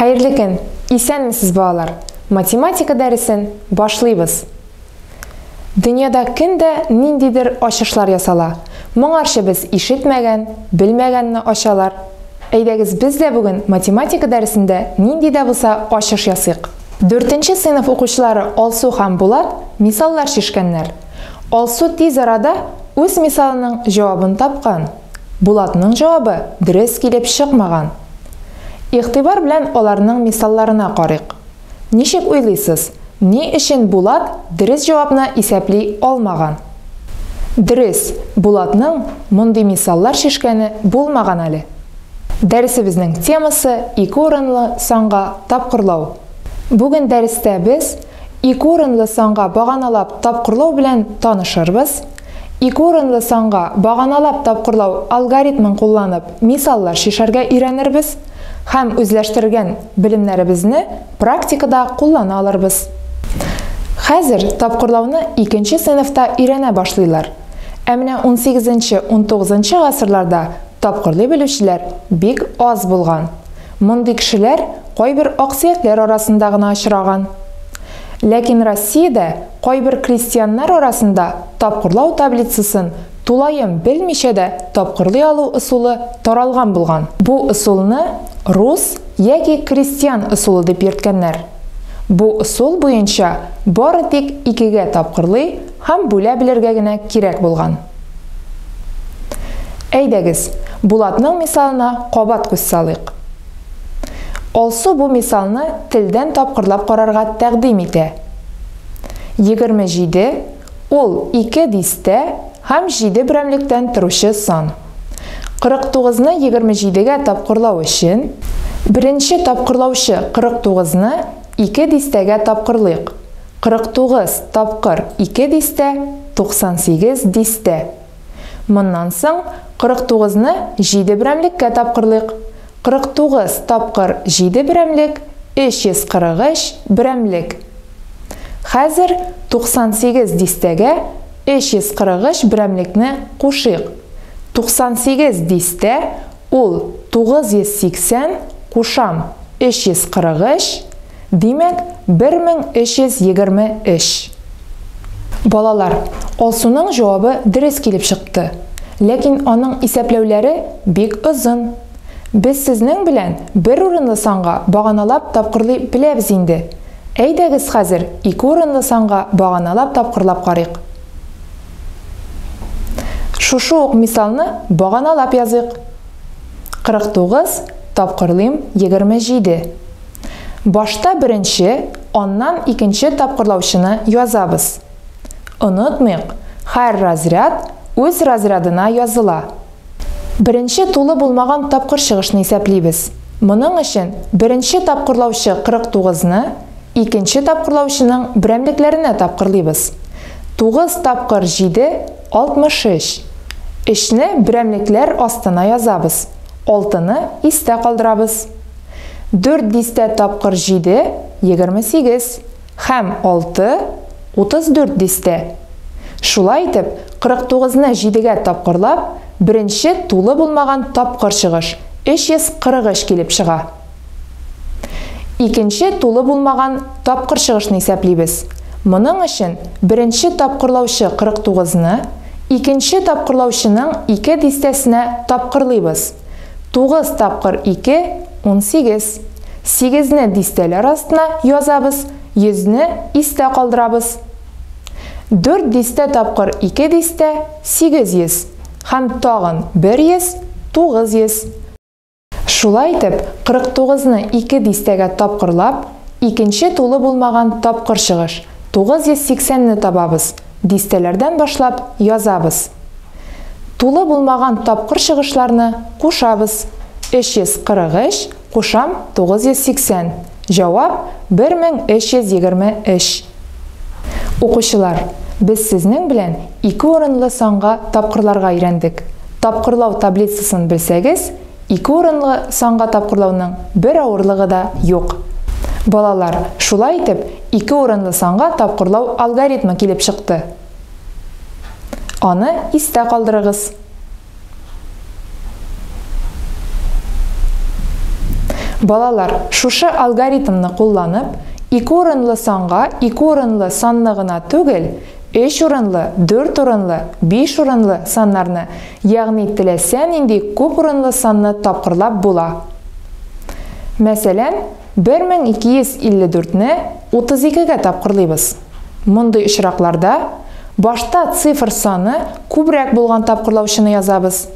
Хәерле көн! Исәнмесез, балалар! Математика дәресен башлыйбыз. Дөньяда көн дә ниндидер ачышлар ясала. Моңарчы без ишетмәгән, белмәгәнне ачалар. Әйдәгез без дә бүген математика дәресендә нинди дә булса ачыш ясыйк. Дүртенче сыйныф укучылары Алсу һәм Булат мисаллар чишкәннәр. Алсу тиз арада үз мисалының җавабын тапкан. Булатның җавабы дөрес килеп чыкмаган. Игътибар белән аларның мисалларына карыйк. Ничек уйлыйсыз, ни өчен Булат дөрес җавапны исәпли алмаган? Дөрес, Булатның мондый мисаллар чишкәне булмаган әле. Дәресебезнең темасы, икеурынлы санга тапкырлау. Бүген дәрестә без икеурынлы санга баганалап тапкырлау белән танышырбыз, икеурынлы санга баганалап тапкырлау алгоритмын кулланып мисаллар чишәргә өйрәнербез һәм үзләштергән белемнәребезне практикада куллана алырбыз. Хәзер тапкырлауны икенче сыйныфта өйрәнә башлыйлар. Ә менә унсигезенче-унтугызынчы гасырларда тапкырлый белүчеләр бик аз булган. Мондый кешеләр кайбер аксөякләр арасында гына очраган. Ләкин Россиядә кайбер крестьяннар арасында тапкырлау таблицасын тулаем белмичә дә тапкырлый алу ысулы таралган булган. Бу ысулны рус яки крестьян ысулы дип йөрткәннәр. Бу ысул буенча бары тик икегә тапкырлый һәм бүлә белергә генә кирәк булган. Әйдәгез, Булатның мисалына кабат күз салыйк. Алсу бу мисалны телдән тапкырлап карарга тәкъдим итә. 27, ул ике дистә һәм җиде берәмлектән торучы сан. 49-ны 27-гә тапкырлау өчен, беренче тапкырлаучы 49-ны ике дистәгә тапкырлыйк. 49 тапкыр ике дистә, 98 дистә. Моннан соң 49-ны җиде берәмлеккә тапкырлыйк. 49 тапкыр җиде берәмлек, 343 берәмлек. Хәзер 98 дистәгә 343 берәмлекне кушыйк. 98 дистә ул 980 кушам 343, димәк, 1323. Балалар, Алсуның җавабы дөрес килеп чыкты. Ләкин аның исәпләүләре бик озын. Без сезнең белән бер урынлы санга баганалап тапкырлый беләбез инде. Әйдәгез хәзер ике урынлы санга баганалап тапкырлап карыйк. Шушы ук мисалны баганалап языйк. 49 тапкырлыйм 27. Башта беренче, аннан икенче тапкырлаучыны язабыз. Онытмыйк, һәр разряд үз разрядына языла. Беренче тулы булмаган тапкыр чыгышны исәплибез. Моның өчен беренче тапкырлаучы 49-ны икенче тапкырлаучының берәмлекләренә тапкырлыйбыз. 9 тапкыр 7, 63. Өчне берәмлекләр астына язабыз. 6-ны истә калдырабыз. 4 дистә тапкыр 7, 28. Һәм 6, 34 дистә. Шулай итеп, 49-ны 7-гә тапкырлап, беренче тулы булмаган тапкыр чыгыш 343 килеп чыга. Икенче тулы булмаган тапкыр чыгышны исәплибез. Моның өчен беренче тапкырлаучы 49-ны икенче тапкырлаучының ике дистәсенә тапкырлыйбыз. 9 тапкыр 2, 18. 8-не дистәләр астына язабыз, 100-не истә калдырабыз. 4 дистә тапкыр 2 дистә, 800. Һәм тагын 100, 900. Шулай итеп, 49-ны 2 дистәгә тапкырлап, икенче тулы булмаган тапкыр чыгыш, 980-не табабыз, дистәләрдән башлап язабыз. Тулы булмаган тапкыр чыгышларны кушабыз. 343 кушам 980. Җавап 1323. Укучылар, без сезнең белән ике урынлы санга тапкырларга өйрәндек. Тапкырлау таблицасын белсәгез, ике урынлы санга тапкырлауның бер авырлыгы да юк. Балалар, шулай итеп, ике урынлы санга тапкырлау алгоритмы килеп чыкты. Аны истә калдырыгыз. Балалар, шушы алгоритмны кулланып, икеурынлы санга икеурынлы санны гына түгел, өч урынлы, дүрт урынлы, биш урынлы саннарны, ягъни теләсә нинди күп урынлы санны тапкырлап була. Мәсәлән, 1254 не 32 гә тапкырлыйбыз. Мондый очракларда башта цифр саны күбрәк булган тапкырлаучыны язабыз.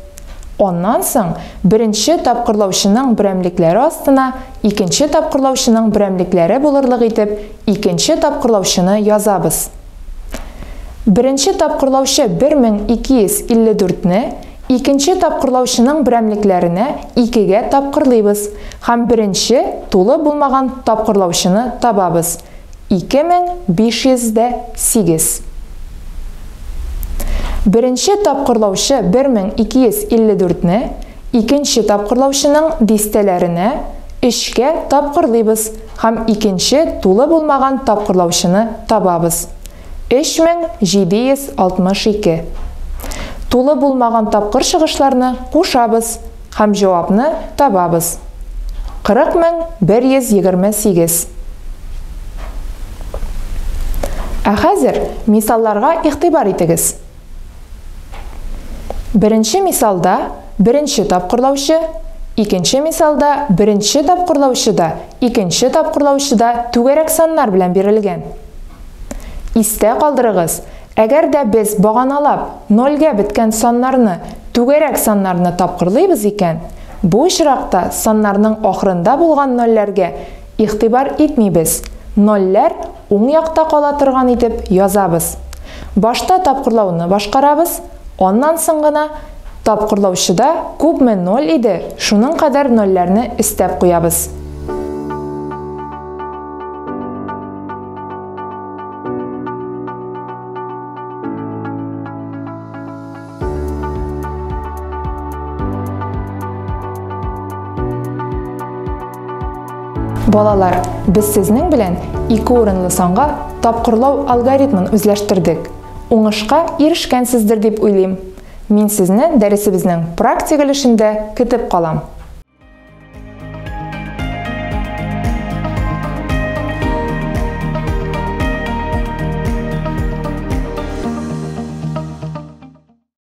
Аннан соң беренче тапкырлаучының берәмлекләре астына икенче тапкырлаучының берәмлекләре булырлык итеп икенче тапкырлаучыны язабыз. Беренче тапкырлаучы 1254 не икенче тапкырлаучының берәмлекләренә икегә тапкырлыйбыз һәм беренче тулы булмаган тапкырлаучыны табабыз. 2508. Беренче тапкырлаучы 1254 не икенче тапкырлаучының дистәләренә өчкә тапкырлыйбыз һәм икенче тулы булмаган тапкырлаучыны табабыз. 3762. Тулы булмаган тапкыр чыгышларны кушабыз һәм җавапны табабыз. 40128. Ә хәзер мисалларга игътибар итегез. Беренче мисалда беренче тапкырлаучы, икенче мисалда беренче тапкырлаучы да, икенче тапкырлаучы да түгәрәк саннар белән бирелгән. Истә калдырыгыз, әгәр дә без баганалап нольгә беткән саннарны, түгәрәк саннарны тапкырлыйбыз икән, бу очракта саннарның ахырында булган нольләргә игътибар итмибез. Нольләр уң якта кала торган итеп язабыз. Башта тапкырлауны башкарабыз, аннан соң гына тапкырлаучыда күпме ноль иде, шуның кадәр нольләрне өстәп куябыз. Балалар, без сезнең белән икеурынлы санга тапкырлау алгоритмын үзләштердек. Уңышка ирешкәнсездер дип уйлыйм. Мин сезне дәресебезнең практик өлешендә көтеп калам.